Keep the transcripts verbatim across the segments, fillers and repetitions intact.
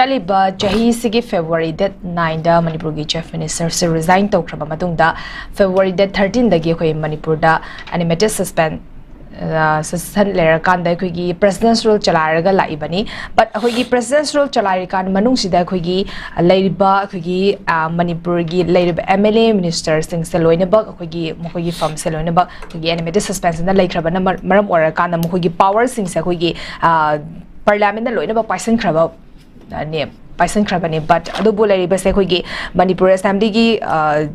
ꯆꯠꯂꯤꯕ ꯆꯍꯤꯁꯤꯒꯤ February date nine ꯗ ꯃꯅꯤꯄꯨꯔꯒꯤ Chief Minister ꯁꯤ resign ꯇꯧꯈ꯭ꯔꯕ ꯃꯇꯨꯡꯗ, February date thirteen ꯗꯒꯤ ꯑꯩꯈꯣꯏ ꯃꯅꯤꯄꯨꯔꯗ animated suspense, ꯑ, suspense ꯂꯩꯔꯀꯥꯟꯗ ꯑꯩꯈꯣꯏꯒꯤ President's Rule ꯆꯂꯥꯏꯔꯒ ꯂꯥꯛꯏꯕꯅꯤ꯫ But ꯑꯩꯈꯣꯏꯒꯤ President's Rule ꯆꯂꯥꯏꯔꯤꯀꯥꯟ ꯃꯅꯨꯡꯁꯤꯗ ꯑꯩꯈꯣꯏꯒꯤ ꯂꯩꯔꯤꯕ, ꯑꯩꯈꯣꯏꯒꯤ, ꯑ, ꯃꯅꯤꯄꯨꯔꯒꯤ ꯂꯩꯔꯤꯕ M L A, minister ꯁꯤꯡꯁꯦ ꯂꯣꯏꯅꯃꯛ ꯑꯩꯈꯣꯏꯒꯤ, ꯃꯈꯣꯏꯒꯤ firm ꯁꯦ ꯂꯣꯏꯅꯃꯛ ꯑꯩꯈꯣꯏꯒꯤ animated suspense ꯅ ꯂꯩꯈ꯭ꯔꯕꯅ ꯃꯔ-, ꯃꯔꯝ ꯑꯣꯏꯔꯀꯥꯟꯗ ꯃꯈꯣꯏꯒꯤ power ꯁꯤꯡꯁꯦ ꯑꯩꯈꯣꯏꯒꯤ, ꯑ, Parliament ꯅ ꯂꯣꯏꯅꯃꯛ ꯄꯥꯏꯁꯟꯈ꯭ꯔꯕ ꯅꯦ, ꯄꯥꯏꯁꯟꯈ꯭ꯔꯕꯅꯤ꯫ But ꯑꯗꯨꯕꯨ ꯂꯩꯔꯤꯕꯁꯦ ꯑꯩꯈꯣꯏꯒꯤ ꯃꯅꯤꯄꯨꯔ Assembly ꯒꯤ, ꯑ,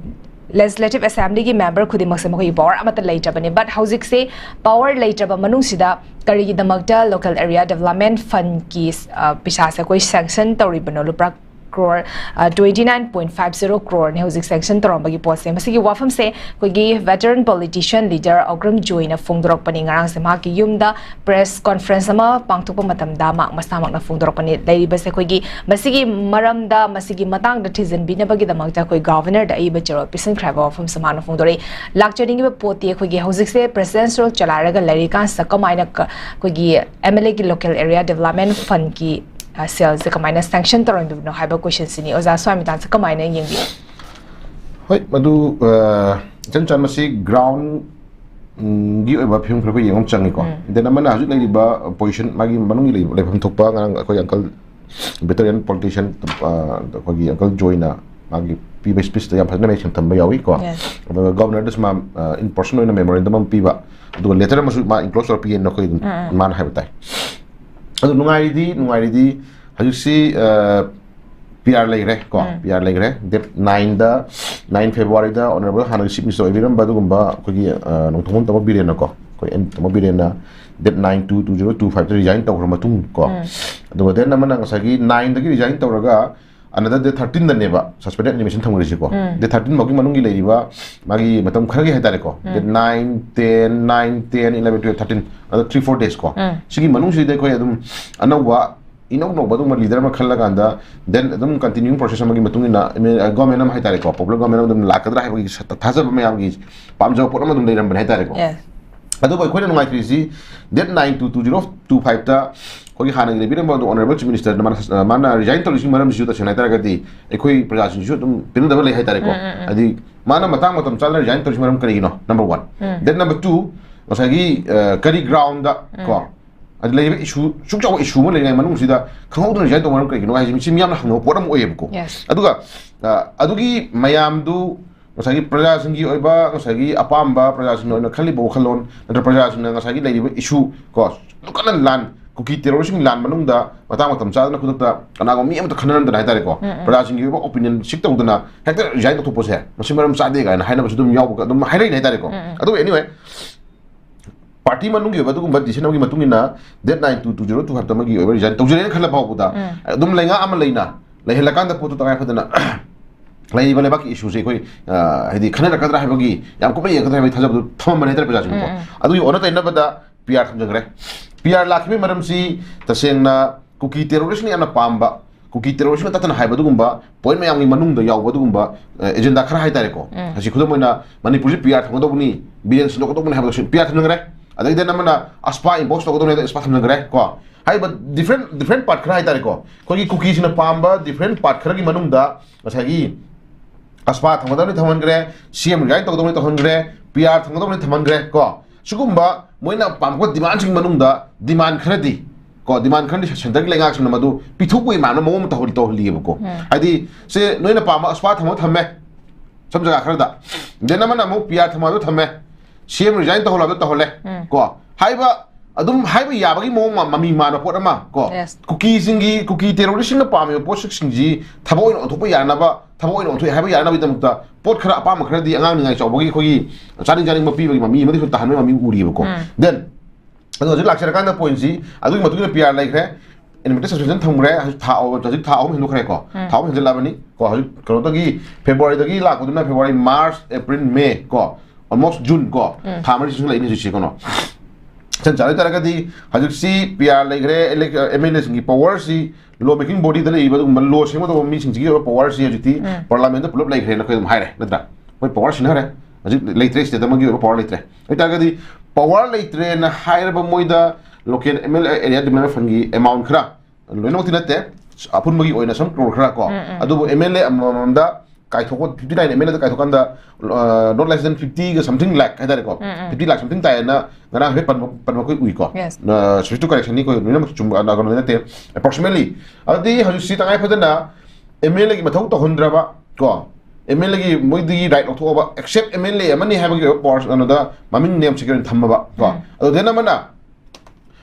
Legislative Assembly ꯒꯤ member ꯈꯨꯗꯤꯡꯃꯛꯁꯦ ꯃꯈꯣꯏꯒꯤ power ꯑꯃꯠꯇ ꯂꯩꯇ꯭ꯔꯕꯅꯤ꯫ But ꯍꯧꯖꯤꯛꯁꯦ power ꯂꯩꯇ꯭ꯔꯕ ꯃꯅꯨꯡꯁꯤꯗ ꯀꯔꯤꯒꯤꯗꯃꯛꯇ Local Area Development Fund ꯀꯤ, ꯑ, ꯄꯩꯁꯥꯁꯦ ꯑꯩꯈꯣꯏ sanction ꯇꯧꯔꯤꯕꯅꯣ? ꯂꯨꯄꯥ crore, ꯑ, twenty nine point five zero crore ꯅꯦ ꯍꯧꯖꯤꯛ sanction ꯇꯧꯔꯝꯕꯒꯤ ꯄꯣꯠꯁꯦ꯫ ꯃꯁꯤꯒꯤ ꯋꯥꯐꯝꯁꯦ ꯑꯩꯈꯣꯏꯒꯤ veteran politician leader ꯑꯧꯒ꯭ꯔꯝ ꯖꯣꯏꯅ ꯐꯣꯡꯗꯣꯔꯛꯄꯅꯤ꯫ ꯉꯔꯥꯡꯁꯦ ꯃꯍꯥꯛꯀꯤ ꯌꯨꯝꯗ press conference ꯑꯃ ꯄꯥꯡꯊꯣꯛꯄ ꯃꯇꯝꯗ ꯃꯍꯥꯛ ꯃꯁꯥꯃꯛꯅ ꯐꯣꯡꯗꯣꯔꯛꯄꯅꯤ꯫ ꯂꯩꯔꯤꯕꯁꯦ ꯑꯩꯈꯣꯏꯒꯤ ꯃꯁꯤꯒꯤ ꯃꯔꯝꯗ, ꯃꯁꯤꯒꯤ ꯃꯇꯥꯡꯗ ꯊꯤꯖꯤꯟꯕꯤꯅꯕꯒꯤꯗꯃꯛꯇ ꯑꯩꯈꯣꯏ Governor ꯗ ꯑꯏꯕ ꯆꯦꯔꯣꯜ ꯄꯤꯁꯤꯟꯈ꯭ꯔꯦ ꯍꯥꯏꯕ ꯋꯥꯐꯝꯁꯦ ꯃꯥꯅ ꯐꯣꯡꯗꯣꯔꯛꯏ꯫ ꯂꯥꯛꯆꯅꯤꯡꯉꯤꯕ ꯄꯣꯠꯇꯤ ꯑꯩꯈꯣꯏꯒꯤ ꯍꯧꯖꯤꯛꯁꯦ President's Rule ꯆꯂꯥꯏꯔꯒ ꯂꯩꯔꯤꯀꯥꯟꯁꯤꯗ ꯀꯃꯥꯏꯅ ꯀ-, ꯑꯩꯈꯣꯏꯒꯤ M L A ꯒꯤ Local Area Development Fund ꯀꯤ, ꯑ, ꯁꯦꯜꯁꯦ ꯀꯃꯥꯏꯅ sanction ꯇꯧꯔꯝꯃꯤꯕꯅꯣ ꯍꯥꯏꯕ question ꯁꯤꯅꯤ꯫ ꯑꯣꯖꯥ ꯁ꯭ꯋꯥꯃꯤꯇꯥꯟꯁꯦ ꯀꯃꯥꯏꯅ ꯌꯦꯡꯕꯤ? ꯍꯣꯏ, ꯃꯗꯨ, ꯑ, ꯏꯆꯝ ꯆꯝꯅ ꯃꯁꯤ ground, ꯎꯝ, ꯒꯤ ꯑꯣꯏꯕ ꯐꯤꯕꯝ ꯈꯔ ꯑꯩꯈꯣꯏ ꯌꯦꯡꯕ ꯑꯃ ꯆꯪꯉꯤꯀꯣ꯫ ꯎꯝ꯫ Then ꯑꯃꯅ ꯍꯧꯖꯤꯛ ꯂꯩꯔꯤꯕ position, ꯃꯥꯒꯤ ꯃꯅꯨꯡꯒꯤ ꯂꯩꯔꯤꯕ ꯂꯩꯐꯝ ꯊꯣꯛꯄ ꯉꯔꯥꯡ ꯑꯩꯈꯣꯏ uncle veteran politician, ꯑ, ꯑꯩꯈꯣꯏꯒꯤ uncle ꯖꯣꯏꯅ ꯃꯥꯒꯤ ꯄꯤꯕ speech ꯇ ꯌꯥꯝ ꯐꯖꯅ mention ꯊꯝꯕ ꯌꯥꯎꯏꯀꯣ꯫ Yes꯫ ꯑꯗꯨꯒ Governor ꯗꯁꯨ ꯃꯥ, ꯑ, in person ꯑꯣꯏꯅ memorandum ꯑꯃ ꯄꯤꯕ, ꯑꯗꯨꯒ letter ꯑꯃꯁꯨ ꯃꯥ enclose ꯇꯧꯔ ꯄꯤꯌꯦꯅ ꯑꯩꯈꯣꯏ ꯑꯗꯨꯝ ꯎꯝ, ꯎꯝ꯫ ꯃꯥꯅ ꯍꯥꯏꯕ ꯇꯥꯏ꯫ ꯑꯗꯨ ꯅꯨꯡꯉꯥꯏꯔꯤꯗꯤ, ꯅꯨꯡꯉꯥꯏꯔꯤꯗꯤ ꯍꯧꯖꯤꯛꯁꯤ, ꯑ, P R ꯂꯩꯈ꯭ꯔꯦ ꯀꯣ, ꯎꯝ꯫ P R ꯂꯩꯈ꯭ꯔꯦ꯫ Date nine ꯗ, nine February ꯗ Honourable ꯍꯥꯟꯅꯒꯤ Chief Minister ꯑꯣꯏꯕꯤꯔꯝꯕ ꯑꯗꯨꯒꯨꯝꯕ ꯑꯩꯈꯣꯏꯒꯤ, ꯑ, ꯅꯣꯡꯊꯣꯝꯕꯝ ꯇꯥꯃꯣ ꯕꯤꯔꯦꯟꯅꯀꯣ, ꯑꯩꯈꯣꯏ N ꯇꯥꯃꯣ ꯕꯤꯔꯦꯟꯅ date nine two two zero two five ꯗ resign ꯇꯧꯈ꯭ꯔ ꯃꯇꯨꯡ ꯀꯣ, ꯎꯝ꯫ ꯑꯗꯨꯒ then ꯑꯃꯅ ꯉꯁꯥꯏꯒꯤ nine ꯗꯒꯤ resign ꯇꯧꯔꯒ another date thirteen ꯗꯅꯦꯕ suspended animation ꯊꯝꯈ꯭ꯔꯤꯁꯤꯀꯣ꯫ ꯎꯝ꯫ Date thirteen ꯐꯥꯎꯒꯤ ꯃꯅꯨꯡꯒꯤ ꯂꯩꯔꯤꯕ ꯃꯥꯒꯤ ꯃꯇꯝ ꯈꯔꯒꯤ ꯍꯥꯏꯇꯥꯔꯦꯀꯣ, ꯎꯝ꯫ Date nine, ten, nine, ten, eleven, twelve, thirteen, ꯑꯗꯣ three, four days ꯀꯣ꯫ ꯎꯝ꯫ ꯁꯤꯒꯤ ꯃꯅꯨꯡꯁꯤꯗ ꯑꯩꯈꯣꯏ ꯑꯗꯨꯝ ꯑꯅꯧꯕ, ꯏꯅꯧ ꯅꯧꯕ ꯑꯗꯨꯒꯨꯝꯕ leader ꯑꯃ ꯈꯜꯂꯒꯥꯟꯗ, then ꯑꯗꯨꯝ continuing process ꯑꯃꯒꯤ ꯃꯇꯨꯡ ꯏꯟꯅ, I mean, government ꯑꯃ ꯍꯥꯏꯇꯥꯔꯦꯀꯣ, popular government ꯑꯃ ꯑꯗꯨꯝ ꯂꯥꯛꯀꯗ꯭ꯔꯥ ꯍꯥꯏꯕꯒꯤ ꯊꯥꯖꯕ ꯃꯌꯥꯝꯒꯤ ꯄꯥꯝꯖꯕ ꯄꯣꯠ ꯑꯃ ꯑꯗꯨꯝ ꯂꯩꯔꯝꯕꯅꯦ ꯍꯥꯏꯇꯥꯔꯦꯀꯣ꯫ Yes꯫ ꯑꯗꯨꯕꯨ ꯑꯩꯈꯣꯏꯅ ꯅꯨꯡꯉꯥꯏꯇ꯭ꯔꯤꯁꯤ, date nine two two zero two five ꯇ ꯑꯩꯈꯣꯏꯒꯤ ꯍꯥꯟꯅꯒꯤ ꯂꯩꯕꯤꯔꯝꯕ ꯑꯗꯨ Honourable Chief Minister ꯅ ꯃꯥꯅ, ꯃꯥꯅ resign ꯇꯧꯔꯤꯁꯤꯒꯤ ꯃꯔꯝꯁꯤꯁꯨ ꯇꯁꯦꯡꯅ ꯍꯥꯏꯇꯥꯔꯒꯗꯤ ꯑꯩꯈꯣꯏ ꯄ꯭ꯔꯖꯥꯁꯤꯡꯁꯤꯁꯨ ꯑꯗꯨꯝ ꯄꯦꯟꯅꯗꯕ ꯂꯩ ꯍꯥꯏꯇꯥꯔꯦꯀꯣ꯫ ꯎꯝ, ꯎꯝ, ꯎꯝ꯫ ꯍꯥꯏꯗꯤ ꯃꯥꯅ ꯃꯇꯥꯡ ꯃꯇꯝ ꯆꯥꯗꯅ resign ꯇꯧꯔꯤꯁꯤ ꯃꯔꯝ ꯀꯔꯤꯒꯤꯅꯣ? Number one꯫ ꯎꯝ꯫ Then number two, ꯉꯁꯥꯏꯒꯤ, ꯑ, ꯀꯔꯤ ground ꯗ ꯎꯝ꯫ ꯀꯣ, ꯑꯗꯨ ꯂꯩꯔꯤꯕ issue, ꯁꯨꯛ ꯆꯥꯎꯕ issue ꯑꯃ ꯂꯩꯔꯤꯉꯩ ꯃꯅꯨꯡꯁꯤꯗ ꯈꯪꯍꯧꯗꯅ resign ꯇꯧꯕ ꯃꯔꯝ ꯀꯔꯤꯒꯤꯅꯣ ꯍꯥꯏꯁꯦ ꯃꯁꯤ ꯃꯤꯌꯥꯝꯅ ꯍꯪꯅꯕ ꯄꯣꯠ ꯑꯃ ꯑꯣꯏꯌꯦꯕꯀꯣ꯫ Yes꯫ ꯑꯗꯨꯒ, ꯑ, ꯑꯗꯨꯒꯤ ꯃꯌꯥꯝꯗꯨ ꯉꯁꯥꯏꯒꯤ ꯄ꯭ꯔꯖꯥꯁꯤꯡꯒꯤ ꯑꯣꯏꯕ, ꯉꯁꯥꯏꯒꯤ ꯑꯄꯥꯝꯕ, ꯄ꯭ꯔꯖꯥꯁꯤꯡꯅ ꯑꯣꯏꯅ ꯈꯜꯂꯤꯕ ꯋꯥꯈꯜꯂꯣꯟ, ꯅꯠꯇ꯭ꯔꯒ ꯄ꯭ꯔꯖꯥꯁꯤꯡꯅ ꯉꯁꯥꯏꯒꯤ ꯂꯩꯔꯤꯕ issue ꯀꯣ, ꯑꯗꯨꯛ ꯀꯟꯅ ꯂꯥꯟ, ꯀꯨꯀꯤ terrorist ꯁꯤꯡ ꯂꯥꯟ ꯃꯅꯨꯡꯗ ꯃꯇꯥꯡ ꯃꯇꯝ ꯆꯥꯗꯅ ꯈꯨꯗꯛꯇ ꯀꯅꯥꯒꯨꯝꯕ ꯃꯤ ꯑꯃꯇ ꯈꯟꯅꯔꯝꯗꯅ ꯍꯥꯏꯇꯥꯔꯦꯀꯣ, ꯎꯝ, ꯎꯝ꯫ ꯄ꯭ꯔꯖꯥꯁꯤꯡꯒꯤ ꯑꯣꯏꯕ opinion seek ꯇꯧꯗꯅ ꯍꯦꯛꯇ resign ꯇꯧꯊꯣꯛꯄꯁꯦ, ꯃꯁꯤ ꯃꯔꯝ ꯆꯥꯗꯦ ꯀꯥꯏꯅ ꯍꯥꯏꯅꯕꯁꯨ ꯑꯗꯨꯝ ꯌꯥꯎꯕ, ꯑꯗꯨꯝ ꯍꯥꯏꯔꯛꯏꯅꯦ ꯍꯥꯏꯇꯥꯔꯦꯀꯣ꯫ ꯎꯝ, ꯎꯝ꯫ ꯑꯗꯨꯕꯨ anyway, party ꯃꯅꯨꯡꯒꯤ ꯑꯣꯏꯕ ꯑꯗꯨꯒꯨꯝꯕ decision ꯑꯃꯒꯤ ꯃꯇꯨꯡ ꯏꯟꯅ date nine two two zero two five ꯇ ꯑꯃꯒꯤ ꯑꯣꯏꯕ resign ꯇꯧꯖꯔꯦꯅ ꯈꯜꯂ ꯐꯥꯎꯕꯗ, ꯎꯝ꯫ ꯑꯗꯨꯝ ꯂꯩꯉꯥꯛ ꯑꯃ ꯂꯩꯅ ꯂꯩꯍꯜꯂꯀꯥꯟꯗ ꯄꯣꯠꯇꯨ ꯇꯉꯥꯏ ꯐꯗꯅ ꯂꯩꯔꯤꯕ ꯂꯩꯕꯥꯛꯀꯤ issue ꯁꯦ ꯑꯩꯈꯣꯏ, ꯑ, ꯍꯥꯏꯗꯤ ꯈꯟꯅꯔꯛꯀꯗ꯭ꯔꯥ ꯍꯥꯏꯕꯒꯤ ꯌꯥꯝ ꯀꯨꯞꯅ ꯌꯦꯡꯒꯗ꯭ꯔꯥ ꯍꯥꯏꯕꯒꯤ ꯊꯥꯖꯕꯗꯨ ꯊꯝꯃꯝꯕꯅꯦ ꯍꯥꯏꯇꯥꯔꯦ ꯄ꯭ꯔꯖꯥꯁꯤꯡꯀꯣ꯫ ꯎꯝ, ꯎꯝ꯫ ꯑꯗꯨꯒꯤ ꯑꯣꯟꯅ ꯇꯩꯅꯕꯗ P R ꯊꯝꯖꯈ꯭ꯔꯦ꯫ P R ꯂꯥꯛꯈꯤꯕꯒꯤ ꯃꯔꯝꯁꯤ ꯇꯁꯦꯡꯅ ꯀꯨꯀꯤ terrorist ꯅ ꯌꯥꯝꯅ ꯄꯥꯝꯕ, ꯀꯨꯀꯤ terrorist ꯅ ꯇꯠꯇꯅ ꯍꯥꯏꯕ ꯑꯗꯨꯒꯨꯝꯕ point ꯃꯌꯥꯝꯒꯤ ꯃꯅꯨꯡꯗ ꯌꯥꯎꯕ ꯑꯗꯨꯒꯨꯝꯕ, ꯑ, agenda ꯈꯔ ꯍꯥꯏꯇꯥꯔꯦꯀꯣ꯫ ꯎꯝ꯫ ꯉꯁꯤ ꯈꯨꯗꯝ ꯑꯣꯏꯅ ꯃꯅꯤꯄꯨꯔꯁꯤ P R ꯊꯝꯒꯗꯧꯕꯅꯤ, ꯕꯤꯔꯦꯟ ꯁꯤꯟꯗꯣꯛꯀꯗꯧꯕꯅꯤ ꯍꯥꯏꯕꯗꯨꯁꯨ P R ꯊꯝꯖꯈ꯭ꯔꯦ꯫ ꯑꯗꯒꯤ then ꯑꯃꯅ AFSPA impose ꯇꯧꯒꯗꯧꯕꯅꯤ ꯍꯥꯏꯕꯗ AFSPA ꯊꯝꯖꯈ꯭ꯔꯦ ꯀꯣ꯫ ꯍꯥꯏꯔꯤꯕ different, different part ꯈꯔ ꯍꯥꯏꯇꯥꯔꯦꯀꯣ, ꯑꯩꯈꯣꯏꯒꯤ ꯀꯨꯀꯤꯁꯤꯡꯅ ꯄꯥꯝꯕ different part ꯈꯔꯒꯤ ꯃꯅꯨꯡꯗ ꯉꯁꯥꯏꯒꯤ AFSPA ꯊꯝꯒꯗꯕꯅꯤ ꯊꯝꯍꯟꯈ꯭ꯔꯦ, C M resign ꯇꯧꯒꯗꯕꯅꯤ ꯇꯧꯍꯟꯈ꯭ꯔꯦ, P R ꯊꯝꯒꯗꯕꯅꯤ ꯊꯝꯍꯟꯈ꯭ꯔꯦ ꯀꯣ꯫ ꯁꯤꯒꯨꯝꯕ ꯃꯣꯏꯅ ꯄꯥꯝꯕ demand ꯁꯤꯡꯒꯤ ꯃꯅꯨꯡꯗ demand ꯈꯔꯗꯤ ꯀꯣ, demand ꯈꯔꯗꯤ centre ꯒꯤ ꯂꯩꯉꯥꯛꯁꯤꯡꯅ ꯃꯗꯨ ꯄꯤꯊꯣꯛꯄꯒꯤ ꯃꯥꯟꯕ ꯃꯑꯣꯡ ꯑꯃ ꯇꯧꯍꯜꯂꯤ, ꯇꯧꯍꯜꯂꯤꯑꯕꯀꯣ꯫ ꯎꯝ꯫ ꯍꯥꯏꯗꯤ, ꯁꯦ, ꯅꯣꯏꯅ ꯄꯥꯝꯕ AFSPA ꯊꯝꯃ ꯊꯝꯃꯦ, ꯁꯝ ꯖꯒꯥ ꯈꯔꯗ꯫ Then ꯑꯃꯅ ꯑꯃꯨꯛ P R ꯊꯝꯃꯣ ꯍꯥꯏꯕꯗꯣ ꯊꯝꯃꯦ, C M resign ꯇꯧꯍꯜꯂꯣ ꯍꯥꯏꯕꯗꯣ ꯇꯧꯍꯜꯂꯦ, ꯎꯝ꯫ ꯀꯣ꯫ ꯍꯥꯏꯕ, ꯑꯗꯨꯝ ꯍꯥꯏꯕ ꯌꯥꯕꯒꯤ ꯃꯑꯣꯡ ꯃ-, ꯃꯃꯤ ꯃꯥꯟꯕ ꯄꯣꯠ ꯑꯃ, ꯀꯣ꯫ Yes꯫ ꯀꯨꯀꯤꯁꯤꯡꯒꯤ, ꯀꯨꯀꯤ terrorist ꯁꯤꯡꯅ ꯄꯥꯝꯃꯤꯕ ꯄꯣꯠꯁꯛꯁꯤꯡꯁꯤ ꯊꯕꯛ ꯑꯣꯏꯅ ꯑꯣꯟꯊꯣꯛꯄ ꯌꯥꯅꯕ, ꯊꯕꯛ ꯑꯣꯏꯅ ꯑꯣꯟꯊꯣꯛꯑꯦ ꯍꯥꯏꯕ ꯌꯥꯅꯕꯒꯤꯗꯃꯛꯇ ꯄꯣꯠ ꯈꯔ ꯑꯄꯥꯝꯕ ꯈꯔꯗꯤ ꯑꯉꯥꯡ ꯅꯤꯡꯉꯥꯏ ꯆꯥꯎꯕꯒꯤ ꯑꯩꯈꯣꯏꯒꯤ ꯆꯥꯅꯤꯡ ꯆꯥꯅꯤꯡꯕ ꯄꯤꯕꯒꯤ ꯃꯃꯤ ꯑꯃꯗꯤ ꯁꯨꯝ ꯇꯥꯍꯟꯕꯒꯤ ꯃꯃꯤ ꯎꯔꯤꯑꯕꯀꯣ꯫ ꯎꯝ꯫ Then ꯑꯗꯣ ꯍꯧꯖꯤꯛ ꯂꯥꯛꯆꯔꯀꯥꯟꯗ point ꯁꯤ ꯑꯗꯨꯒꯤ ꯃꯇꯨꯡ ꯏꯟꯅ P R ꯂꯩꯈ꯭ꯔꯦ, administrative suspension ꯊꯝꯈ꯭ꯔꯦ, ꯍꯧꯖꯤꯛ ꯊꯥ, ꯍꯧꯖꯤꯛ ꯊꯥ ꯑꯍꯨꯝ ꯍꯦꯟꯗꯣꯛꯈ꯭ꯔꯦꯀꯣ꯫ ꯎꯝ꯫ ꯊꯥ ꯑꯍꯨꯝ ꯍꯦꯟꯖꯜꯂꯛꯑꯕꯅꯤ ꯀꯣ꯫ ꯍꯧꯖꯤꯛ ꯀꯩꯅꯣꯗꯒꯤ, February ꯗꯒꯤ ꯂꯥꯛꯄꯗꯨꯅ February, March, April, May ꯀꯣ, almost June ꯀꯣ, ꯎꯝ꯫ ꯊꯥ ꯃꯔꯤ ꯆꯪꯁꯤꯜꯂꯛꯏꯅꯦ ꯍꯧꯖꯤꯛꯁꯦ ꯀꯩꯅꯣ꯫ ꯁꯝꯅ ꯍꯥꯏ ꯇꯥꯔꯒꯗꯤ ꯍꯧꯖꯤꯛꯁꯤ P R ꯂꯩꯈ꯭ꯔꯦ, elec-, M L A ꯁꯤꯡꯒꯤ power ꯁꯤ, law making body ꯗ ꯂꯩꯔꯤꯕ ꯑꯗꯨꯒꯨꯝꯕ law ꯁꯦꯝꯒꯗꯧꯕ ꯃꯤꯁꯤꯡꯁꯤꯒꯤ ꯑꯣꯏꯕ power ꯁꯤ ꯍꯧꯖꯤꯛꯇꯤ ꯎꯝ꯫ Parliament ꯗ ꯄꯨꯂꯞ ꯂꯩꯈ꯭ꯔꯦꯅ ꯑꯩꯈꯣꯏ ꯑꯗꯨꯝ ꯍꯥꯏꯔꯦ, ꯅꯠꯇ꯭ꯔꯥ? ꯃꯣꯏ power ꯁꯤꯟꯅꯈ꯭ꯔꯦ꯫ ꯍꯧꯖꯤꯛ ꯂꯩꯇ꯭ꯔꯦ, state ꯑꯃꯒꯤ ꯑꯣꯏꯕ power ꯂꯩꯇ꯭ꯔꯦ꯫ ꯑꯗꯨ ꯑꯣꯏꯇꯥꯔꯒꯗꯤ ꯄꯋꯥꯔ ꯂꯩꯇ꯭ꯔꯦꯅ ꯍꯥꯏꯔꯕ ꯃꯣꯏꯗ local M L A area development fund ꯒꯤ amount ꯈꯔ, ꯂꯣꯏꯅꯃꯛꯇꯤ ꯅꯠꯇꯦ, ꯑꯄꯨꯟꯕꯒꯤ ꯑꯣꯏꯅ some crore ꯈꯔ ꯀꯣ, ꯎꯝ, ꯎꯝ꯫ ꯑꯗꯨꯕꯨ M L A ꯑꯃꯃꯝꯗ ꯀꯥꯏꯊꯣꯛꯄ, fifty nine M L A ꯗ ꯀꯥꯏꯊꯣꯛꯀꯥꯟꯗ, ꯑ, not less than fifty ꯒ something lakh ꯍꯥꯏꯇꯥꯔꯦꯀꯣ, ꯎꯝ, ꯎꯝ꯫ Fifty lakh something ꯇꯥꯏꯌꯦꯅ ꯉꯔꯥꯡ ꯍꯥꯏꯐꯦꯠ ꯄꯟꯕ, ꯄꯟꯕ ꯑꯩꯈꯣꯏ ꯎꯏꯀꯣ꯫ Yes. ꯑ, subject to correction ꯅꯤ ꯑꯩꯈꯣꯏ ꯂꯣꯏꯅꯃꯛ ꯆꯨꯝꯕ, ꯑ, ꯀꯩꯅꯣꯗꯤ ꯅꯠꯇꯦ, approximately꯫ ꯑꯗꯨꯗꯤ ꯍꯧꯖꯤꯛꯁꯤ ꯇꯉꯥꯏ ꯐꯗꯅ M L A ꯒꯤ ꯃꯊꯧ ꯇꯧꯍꯟꯗ꯭ꯔꯕ ꯀꯣ, M L A ꯒꯤ ꯃꯣꯏꯗꯒꯤ right ꯂꯧꯊꯣꯛꯑꯕ, except M L A ꯑꯃꯅꯤ ꯍꯥꯏꯕꯒꯤ ꯑꯣꯏꯕ power ꯀꯩꯅꯣꯗ ꯃꯃꯤꯡ name security ꯊꯝꯃꯕ ꯀꯣ꯫ ꯎꯝ꯫ ꯑꯗꯨ then ꯑꯃꯅ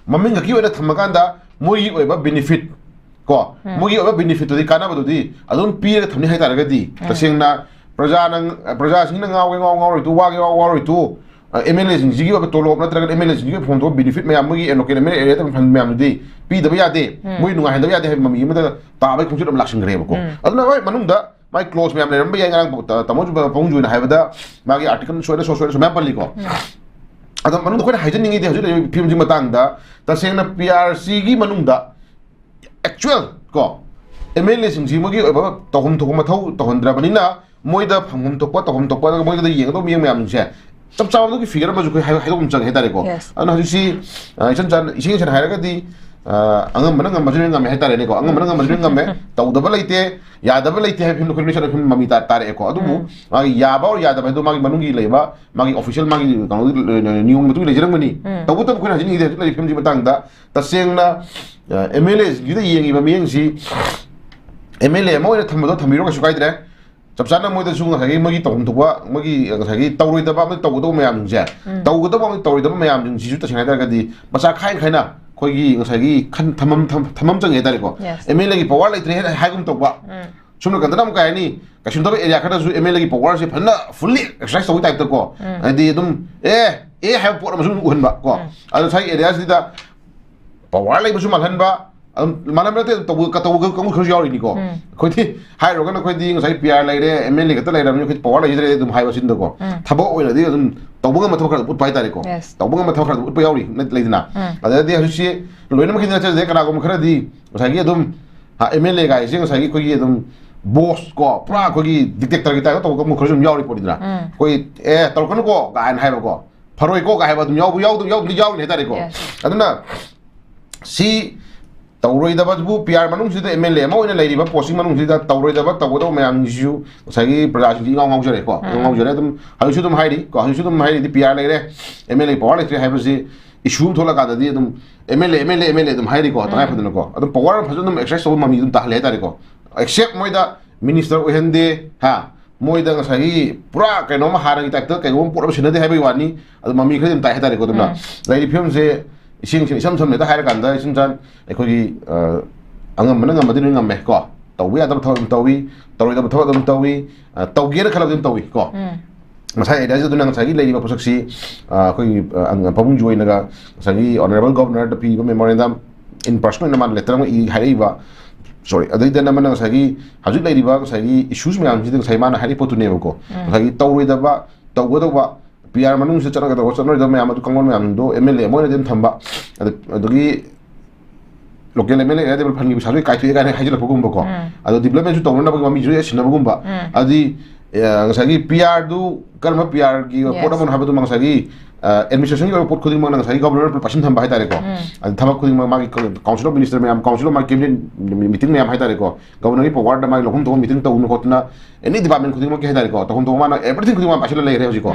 ꯃꯃꯤꯡ ꯈꯛꯀꯤ ꯑꯣꯏꯅ ꯊꯝꯃꯀꯥꯟꯗ ꯃꯣꯏꯒꯤ ꯑꯣꯏꯕ benefit ꯀꯣ, ꯎꯝ꯫ ꯃꯣꯏꯒꯤ ꯑꯣꯏꯕ benefit ꯇꯨꯗꯤ, ꯀꯥꯟꯅꯕꯗꯨꯗꯤ ꯑꯗꯨꯝ ꯄꯤꯔꯒ ꯊꯝꯅꯤ ꯍꯥꯏꯇꯥꯔꯒꯗꯤ, ꯎꯝ꯫ ꯇꯁꯦꯡꯅ ꯄ꯭ꯔꯖꯥꯅ, ꯄ꯭ꯔꯖꯥꯁꯤꯡꯅ ꯉꯥꯎꯒꯦ ꯉꯥꯎ ꯉꯥꯎꯔꯣꯏ ꯇꯨ, ꯋꯥꯒꯦ ꯋꯥ ꯋꯥꯔꯣꯏ ꯇꯨ, ꯑ, M L A ꯁꯤꯡꯁꯤꯒꯤ ꯑꯣꯏꯕ ꯇꯣꯂꯣꯞ ꯅꯠꯇ꯭ꯔꯒ M L A ꯁꯤꯡꯁꯤꯒꯤ ꯑꯣꯏꯕ ꯐꯪꯐꯝ ꯊꯣꯛꯄ benefit ꯃꯌꯥꯝ, ꯃꯣꯏꯒꯤ allocate M L A area ꯗ ꯐꯪꯕ ꯃꯌꯥꯝꯗꯨꯗꯤ ꯄꯤꯗꯕ ꯌꯥꯗꯦ꯫ ꯎꯝ꯫ ꯃꯣꯏ ꯅꯨꯡꯉꯥꯏꯍꯟꯗꯕ ꯌꯥꯗꯦ ꯍꯥꯏꯕ ꯃꯃꯤ ꯑꯃꯗ ꯇꯥꯕꯒꯤ ꯈꯣꯡꯆꯠ ꯑꯃ ꯂꯥꯛꯁꯤꯟꯈ꯭ꯔꯦꯕꯀꯣ꯫ ꯎꯝ꯫ ꯑꯗꯨꯅ ꯍꯣꯏ, ꯃꯅꯨꯡꯗ ꯃꯥꯏ clause ꯃꯌꯥꯝ ꯂꯩꯔꯝꯕ ꯌꯥꯏ꯫ ꯉꯔꯥꯡ ꯇ-, ꯇꯥꯃꯣ ꯄꯥꯕꯨꯡꯖꯣꯏꯅ ꯍꯥꯏꯕꯗ ꯃꯥꯒꯤ article ꯁꯣꯏꯅ ꯁꯣ-, ꯁꯣꯏꯅ ꯁꯨ ꯃꯌꯥꯝ ꯄꯜꯂꯤꯀꯣ꯫ ꯎꯝ꯫ ꯑꯗꯣ ꯃꯅꯨꯡꯗ ꯑꯩꯈꯣꯏꯅ ꯍꯥꯏꯖꯅꯤꯡꯉꯤꯗꯤ ꯍꯧꯖꯤꯛ ꯂꯩꯔꯤꯕ ꯐꯤꯕꯝꯁꯤ ꯃꯇꯥꯡꯗ ꯇꯁꯦꯡꯅ P R C ꯒꯤ ꯃꯅꯨꯡꯗ actual ꯀꯣ, M L A ꯁꯤꯡꯁꯤ ꯃꯣꯏꯒꯤ ꯑꯣꯏꯕ ꯇꯧꯐꯝ ꯊꯣꯛꯄ ꯃꯊꯧ ꯇꯧꯍꯟꯗ꯭ꯔꯕꯅꯤꯅ ꯃꯣꯏꯗ ꯐꯪꯐꯝ ꯊꯣꯛꯄ, ꯇꯧꯐꯝ ꯊꯣꯛꯄ, ꯃꯣꯏꯗ ꯌꯦꯡꯒꯗꯧꯕ ꯃꯤꯠꯌꯦꯡ ꯃꯌꯥꯝꯁꯦ ꯆꯞ ꯆꯥꯕꯗꯨꯒꯤ figure ꯑꯃꯁꯨ ꯑꯩꯈꯣꯏ ꯍꯥꯏ-, ꯍꯥꯏꯗꯣꯛꯄ ꯑꯃ ꯆꯪꯉꯦ ꯍꯥꯏꯇꯥꯔꯦꯀꯣ꯫ Yes. ꯑꯗꯨꯅ ꯍꯧꯖꯤꯛꯁꯤ, ꯑ, ꯏꯆꯝ ꯆꯝꯅ, ꯏꯁꯦꯡ ꯁꯦꯡꯅ ꯍꯥꯏꯔꯒꯗꯤ, ꯑ, ꯑꯉꯝꯕꯅ ꯉꯝꯕꯁꯤꯅ ꯉꯝꯃꯦ ꯍꯥꯏꯇꯥꯔꯦꯅꯦꯀꯣ꯫ ꯑꯉꯝꯕꯅ ꯉꯝꯕꯁꯤꯅ ꯉꯝꯃꯦ, ꯇꯧꯗꯕ ꯂꯩꯇꯦ, ꯌꯥꯗꯕ ꯂꯩꯇꯦ ꯍꯥꯏꯕ ꯐꯤꯕꯝꯗ ꯑꯩꯈꯣꯏ ꯂꯣꯏꯁꯤꯜꯂꯛꯄ ꯐꯤꯕꯝ ꯃꯃꯤ ꯇꯥ-, ꯇꯥꯔꯛꯑꯦꯀꯣ꯫ ꯑꯗꯨꯕꯨ ꯎꯝ꯫ ꯃꯥꯒꯤ ꯌꯥꯕ ꯑꯣꯔ ꯌꯥꯗꯕ ꯍꯥꯏꯗꯣ ꯃꯥꯒꯤ ꯃꯅꯨꯡꯒꯤ ꯂꯩꯕ ꯃꯥꯒꯤ official ꯃꯥꯒꯤ ꯀꯩꯅꯣꯒꯤ ꯅꯤꯌꯣꯝ ꯃꯇꯨꯡ ꯏꯟꯅ ꯂꯩꯖꯔꯝꯒꯅꯤ꯫ ꯎꯝ꯫ ꯇꯧꯕꯇꯕꯨ ꯑꯩꯈꯣꯏꯅ ꯍꯥꯏꯖꯅꯤꯡꯉꯤꯗꯤ ꯍꯧꯖꯤꯛ ꯂꯩꯔꯤꯕ ꯐꯤꯕꯝꯁꯤ ꯃꯇꯥꯡꯗ ꯇꯁꯦꯡꯅ, ꯑ, M L A ꯁꯤꯡꯁꯤꯗ ꯌꯦꯡꯉꯤꯕ ꯃꯤꯠꯌꯦꯡꯁꯤ M L A ꯑꯃ ꯑꯣꯏꯅ ꯊꯝꯕꯗꯣ ꯊꯝꯕꯤꯔꯣ, ꯀꯩꯁꯨ ꯀꯥꯏꯗ꯭ꯔꯦ꯫ ꯆꯞ ꯆꯥꯅ ꯃꯣꯏꯗꯁꯨ ꯉꯁꯥꯏꯒꯤ ꯃꯣꯏꯒꯤ ꯇꯧꯐꯝ ꯊꯣꯛꯄ, ꯃꯣꯏꯒꯤ ꯉꯁꯥꯏꯒꯤ ꯇꯧꯔꯣꯏꯗꯕ ꯑꯃꯗꯤ ꯇꯧꯒꯗꯧꯕ ꯃꯌꯥꯝꯁꯤꯡꯁꯦ, ꯎꯝ꯫ ꯇꯧꯒꯗꯕ ꯑꯃꯗꯤ ꯇꯧꯔꯣꯏꯗꯕ ꯃꯌꯥꯝꯁꯤꯡꯁꯤꯁꯨ ꯇꯁꯦꯡꯅ ꯍꯥꯏꯇꯥꯔꯒꯗꯤ ꯃꯆꯥ ꯈꯥꯏ ꯈꯥꯏꯅ ꯑꯩꯈꯣꯏꯒꯤ ꯉꯁꯥꯏꯒꯤ ꯈꯟ-, ꯊꯝꯐꯝ, ꯊꯝ-, ꯊꯝꯐꯝ ꯆꯪꯉꯦ ꯍꯥꯏꯇꯥꯔꯦꯀꯣ꯫ Yes. M L A ꯒꯤ power ꯂꯩꯇ꯭ꯔꯦ ꯍꯥꯏꯅ ꯍꯥꯏꯒꯨꯝ ꯇꯧꯕ꯫ ꯎꯝ꯫ ꯁꯣꯝ ꯅꯥꯀꯟꯗꯅ ꯑꯃꯨꯛ ꯀꯩ ꯍꯥꯏꯅꯤ, ꯀꯩꯁꯨꯝꯗꯕ area ꯈꯔꯗꯁꯨ M L A ꯒꯤ power ꯁꯦ ꯐꯖꯅ fully exercise ꯇꯧꯕ type ꯇꯀꯣ꯫ ꯎꯝ꯫ ꯍꯥꯏꯗꯤ ꯑꯗꯨꯝ ꯑꯦ, ꯑꯦ ꯍꯥꯏꯕ ꯄꯣꯠ ꯑꯃꯁꯨ ꯑꯗꯨꯝ ꯎꯍꯟꯕ ꯀꯣ꯫ ꯎꯝ꯫ ꯑꯗꯣ ꯉꯁꯥꯏꯒꯤ area ꯁꯤꯗ power ꯂꯩꯕꯁꯨ ꯃꯥꯜꯍꯟꯕ, ꯑꯗꯨꯝ ꯃꯥꯜꯍꯟꯕ ꯅꯠꯇꯦ, ꯇꯧꯕ, ꯇꯧꯕ ꯀꯥꯡꯕꯨ ꯈꯔꯁꯨ ꯌꯥꯎꯔꯤꯅꯤꯀꯣ꯫ ꯎꯝ꯫ ꯑꯩꯈꯣꯏꯗꯤ ꯍꯥꯏꯔꯨꯔꯒꯅ ꯑꯩꯈꯣꯏꯗꯤ ꯉꯁꯥꯏ P R ꯂꯩꯔꯦ, M L A ꯈꯛꯇ ꯂꯩꯔꯕꯅꯤꯅ ꯑꯩꯈꯣꯏꯗꯤ power ꯂꯩꯖꯗ꯭ꯔꯦ ꯑꯗꯨꯝ ꯍꯥꯏꯕ ꯁꯤꯟꯗꯀꯣ꯫ ꯎꯝ꯫ ꯊꯕꯛ ꯑꯣꯏꯅꯗꯤ ꯑꯗꯨꯝ ꯇꯧꯕ ꯉꯝꯕ ꯊꯕꯛ ꯈꯔ ꯑꯗꯨꯝ ꯎꯠꯄ ꯍꯥꯏꯇꯥꯔꯦꯀꯣ꯫ Yes. ꯇꯧꯕ ꯉꯝꯕ ꯊꯕꯛ ꯈꯔ ꯑꯗꯨꯝ ꯎꯠꯄ ꯌꯥꯎꯔꯤ, ꯂꯩꯗꯅ꯫ ꯎꯝ꯫ ꯑꯗꯩꯗꯤ ꯍꯧꯖꯤꯛꯁꯤ ꯂꯣꯏꯅꯃꯛꯀꯤꯗꯤ ꯅꯠꯆꯗꯦ, ꯀꯅꯥꯒꯨꯝꯕ ꯈꯔꯗꯤ ꯉꯁꯥꯏꯒꯤ ꯑꯗꯨꯝ, ꯍꯥ, M L A ꯒꯥꯏꯁꯦ ꯉꯁꯥꯏꯒꯤ ꯑꯩꯈꯣꯏꯒꯤ ꯑꯗꯨꯝ boss ꯀꯣ, ꯄꯨꯔꯥ ꯑꯩꯈꯣꯏꯒꯤ dictator ꯒꯤ type ꯇꯧꯕ ꯀꯥꯡꯕꯨ ꯈꯔꯁꯨ ꯑꯗꯨꯝ ꯌꯥꯎꯔꯤ ꯄꯣꯠꯅꯤꯗꯅ꯫ ꯎꯝ꯫ ꯑꯩꯈꯣꯏ, "ꯑꯦ, ꯇꯧꯔꯛꯀꯅꯨꯀꯣ" ꯀꯥꯏꯅ ꯍꯥꯏꯕꯀꯣ꯫ ꯐꯔꯣꯏꯀꯣ ꯀꯥꯏ ꯍꯥꯏꯕ ꯑꯗꯨꯝ ꯌꯥꯎꯕ ꯌꯥꯎꯗꯕ ꯌꯥꯎꯕꯗꯤ ꯌꯥꯎꯔꯤꯅꯤ ꯍꯥꯏꯇꯥꯔꯦꯀꯣ꯫ Yes. ꯑꯗꯨꯅ ꯁꯤ ꯇꯧꯔꯣꯏꯗꯕꯕꯨ ꯄꯤ ꯑꯥꯔ ꯃꯅꯨꯡꯁꯤꯗ ꯑꯦꯝ ꯑꯦꯜ ꯑꯦ ꯑꯃ ꯑꯣꯏꯅ ꯂꯩꯔꯤꯕ ꯄꯣꯁꯇꯤꯡ ꯃꯅꯨꯡꯁꯤꯗ ꯇꯧꯔꯣꯏꯗꯕ ꯇꯧꯒꯗꯧꯕ ꯃꯌꯥꯝꯁꯤꯁꯨ ꯉꯁꯥꯏꯒꯤ ꯄ꯭ꯔꯖꯥꯁꯤꯡꯁꯤ ꯏꯉꯥꯎ ꯉꯥꯎꯖꯔꯦꯀꯣ꯫ ꯏꯉꯥꯎ ꯉꯥꯎꯖꯔꯦ꯫ ꯑꯗꯨꯝ ꯍꯧꯖꯤꯛꯁꯨ ꯑꯗꯨꯝ ꯍꯥꯏꯔꯤ ꯀꯣ, ꯍꯧꯖꯤꯛꯁꯨ ꯑꯗꯨꯝ ꯍꯥꯏꯔꯤꯗꯤ ꯄꯤ ꯑꯥꯔ ꯂꯩꯔꯦ, ꯑꯦꯝ ꯑꯦꯜ ꯑꯦ ꯄꯋꯥꯔ ꯂꯩꯇ꯭ꯔꯦ ꯍꯥꯏꯕꯁꯤ ꯏꯁꯨ ꯑꯃ ꯊꯣꯛꯂꯛꯀꯥꯟꯗꯗꯤ ꯑꯗꯨꯝ M L A M L A M L ꯑꯦ ꯑꯗꯨꯝ ꯍꯥꯏꯔꯤꯀꯣ ꯇꯉꯥꯏ ꯐꯗꯅꯀꯣ꯫ ꯑꯗꯨꯝ ꯄꯋꯥꯔ ꯐꯖꯅ ꯑꯗꯨꯝ ꯑꯦꯛꯁꯔꯁꯥꯏꯁ ꯇꯧꯕ ꯃꯃꯤ ꯑꯗꯨꯝ ꯇꯥꯍꯜꯂꯦ ꯍꯥꯏꯇꯥꯔꯦꯀꯣ꯫ ꯑꯦꯛꯁꯦꯞ ꯃꯣꯏꯗ ꯃꯤꯅꯤꯁꯇꯔ ꯑꯣꯏꯍꯟꯗꯦ ꯍꯥ, ꯃꯣꯏꯗ ꯉꯁꯥꯏꯒꯤ ꯄꯨꯔꯥ ꯀꯩꯅꯣꯝꯃ ꯍꯥꯟꯅꯒꯤ ꯇꯥꯏꯞꯇ ꯀꯩꯒꯨꯝꯕ ꯄꯣꯠ ꯑꯃ ꯁꯤꯟꯅꯗꯦ ꯍꯥꯏꯕꯒꯤ ꯋꯥꯅꯤ꯫ ꯑꯗꯨ ꯃꯃꯤ ꯈꯔꯗꯤ ꯑꯗꯨꯝ ꯇꯥꯏ ꯍꯥꯏꯇꯥꯔꯦꯀꯣ꯫ ꯑꯗꯨꯝꯅ ꯂꯩꯔꯤꯕ ꯐꯤꯕꯝꯁꯦ ꯏꯁꯦꯡ ꯁꯦꯡꯅ ꯏꯁꯝ ꯁꯝꯅ ꯍꯦꯛꯇ ꯍꯥꯏꯔꯀꯥꯟꯗ ꯏꯆꯝ ꯆꯝ ꯑꯩꯈꯣꯏꯒꯤ ꯑ, ꯑꯉꯝꯕꯅ ꯉꯝꯕꯗꯤ ꯂꯣꯏ ꯉꯝꯃꯦ ꯀꯣ꯫ ꯇꯧꯕ ꯌꯥꯗꯕ ꯊꯕꯛ ꯑꯗꯨꯝ ꯇꯧꯏ, ꯇꯧꯔꯣꯏꯗꯕ ꯊꯕꯛ ꯑꯗꯨꯝ ꯇꯧꯏ, ꯑ, ꯇꯧꯒꯦꯅ ꯈꯜꯂꯕꯗꯤ ꯑꯗꯨꯝ ꯇꯧꯏ ꯀꯣ꯫ ꯉꯁꯥꯏ ꯑꯦꯗꯥꯏꯁ ꯑꯗꯨꯅ ꯉꯁꯥꯏꯒꯤ ꯂꯩꯔꯤꯕ ꯄꯣꯠꯁꯛꯁꯤ ꯑ, ꯑꯩꯈꯣꯏꯒꯤ ꯑ, ꯑꯪ- ꯄꯥꯕꯨꯡ ꯖꯣꯏꯅꯒ ꯉꯁꯥꯏꯒꯤ ꯑꯣꯅꯔꯦꯕꯜ ꯒꯣꯕꯔꯅꯔꯗ ꯄꯤꯕ ꯃꯦꯃꯣꯔꯦꯟꯗꯝ ꯏꯟ ꯄꯔꯁꯅꯦꯜ ꯑꯣꯏꯅ ꯃꯥꯅ ꯂꯦꯇꯔ ꯑꯃ ꯏ ꯍꯥꯏꯔꯛꯏꯕ꯫ ꯁꯣꯔꯤ, ꯑꯗꯩꯗ ꯑꯃꯅ ꯉꯁꯥꯏꯒꯤ ꯍꯧꯖꯤꯛ ꯂꯩꯔꯤꯕ ꯉꯁꯥꯏꯒꯤ ꯏꯁꯨꯁ ꯃꯌꯥꯝꯁꯤꯗ ꯉꯁꯥꯏ ꯃꯥꯅ ꯍꯥꯏꯔꯛꯏ ꯄꯣꯠꯇꯨꯅꯦꯕꯀꯣ꯫ ꯉꯁꯥꯏꯒꯤ ꯇꯧꯔꯣꯏꯗꯕ ꯇꯧꯒꯗꯧꯕ ꯄꯤ ꯑꯥꯔ ꯃꯅꯨꯡꯁꯤꯗ ꯆꯠꯅꯒꯗꯧꯕ ꯆꯠꯅꯔꯣꯏꯗꯕ ꯃꯌꯥꯝ ꯑꯗꯨ ꯀꯥꯡꯂꯣꯟ ꯃꯌꯥꯝꯗꯣ ꯑꯦꯝ ꯑꯦꯜ ꯑꯦ ꯑꯃ ꯑꯣꯏꯅꯗꯤ ꯑꯗꯨꯝ ꯊꯝꯕ꯫ ꯑꯗ- ꯑꯗꯒꯤ ꯂꯣꯀꯦꯜ ꯑꯦꯝ ꯑꯦꯜ ꯑꯦ ꯐꯟꯒꯤ ꯄꯩꯁꯥꯁꯨ ꯀꯥꯏꯊꯣꯛꯑꯦ ꯀꯥꯏꯅ ꯍꯥꯏꯖꯤꯜꯂꯛꯄꯒꯨꯝꯕꯀꯣ꯫ ꯑꯗꯣ ꯗꯤꯕꯂꯞꯃꯦꯟꯁꯨ ꯇꯧꯅꯅꯕꯒꯤ ꯃꯃꯤꯁꯨ ꯁꯤꯟꯅꯕꯒꯨꯝꯕ꯫ ꯑꯗꯨꯗꯤ ꯑ, ꯉꯁꯥꯏꯒꯤ ꯄꯤ ꯑꯥꯔꯗꯨ ꯀꯔꯝꯕ ꯄꯤ ꯑꯥꯔꯒꯤ ꯄꯣꯠ ꯑꯃꯅꯣ ꯍꯥꯏꯕꯗꯨꯃ ꯉꯁꯥꯏꯒꯤ ꯑꯦꯗꯃꯤꯅꯤꯁꯇ꯭ꯔꯦꯁꯟꯒꯤ ꯑꯣꯏꯕ ꯄꯣꯠ ꯈꯨꯗꯤꯡꯃꯛꯅ ꯉꯁꯥꯏꯒꯤ ꯒꯣꯕꯔꯅꯔ ꯄꯥꯏꯁꯤꯟ ꯊꯝꯕ ꯍꯥꯏꯇꯥꯔꯦꯀꯣ꯫ ꯑꯗ ꯊꯕꯛ ꯈꯨꯗꯤꯡꯃꯛ ꯃꯥꯒꯤ ꯀꯥꯎꯟꯁꯤꯜ ꯑꯣꯐ ꯃꯤꯅꯤꯁꯇꯔ ꯃꯌꯥꯝ, ꯀꯥꯎꯟꯁꯤꯜ ꯑꯣꯐ ꯃꯥꯒꯤ ꯀꯦꯕꯤꯅꯦꯠ ꯃꯤꯇꯤꯡ ꯃꯌꯥꯝ ꯍꯥꯏꯇꯥꯔꯦꯀꯣ, ꯒꯣꯕꯔꯅꯔꯒꯤ ꯄꯋꯥꯔꯗ ꯃꯥꯒꯤ ꯂꯧꯐꯝ ꯊꯣꯛꯄ ꯃꯤꯇꯤꯡ ꯇꯧꯗꯅ ꯈꯣꯠꯇꯅ ꯑꯦꯅꯤ ꯗꯤꯄꯥꯔꯠꯃꯦꯟ ꯈꯨꯗꯤꯡꯃꯛꯀꯤ ꯍꯥꯏꯇꯥꯔꯦꯀꯣ, ꯇꯧꯐꯝ ꯊꯣꯛꯄ ꯃꯥꯅ ꯑꯦꯚ꯭ꯔꯤꯊꯤꯡ ꯈꯨꯗꯤꯡꯃꯛ ꯄꯥꯏꯁꯤꯜꯂ ꯂꯩꯔꯦ ꯍꯧꯖꯤꯛꯀꯣ꯫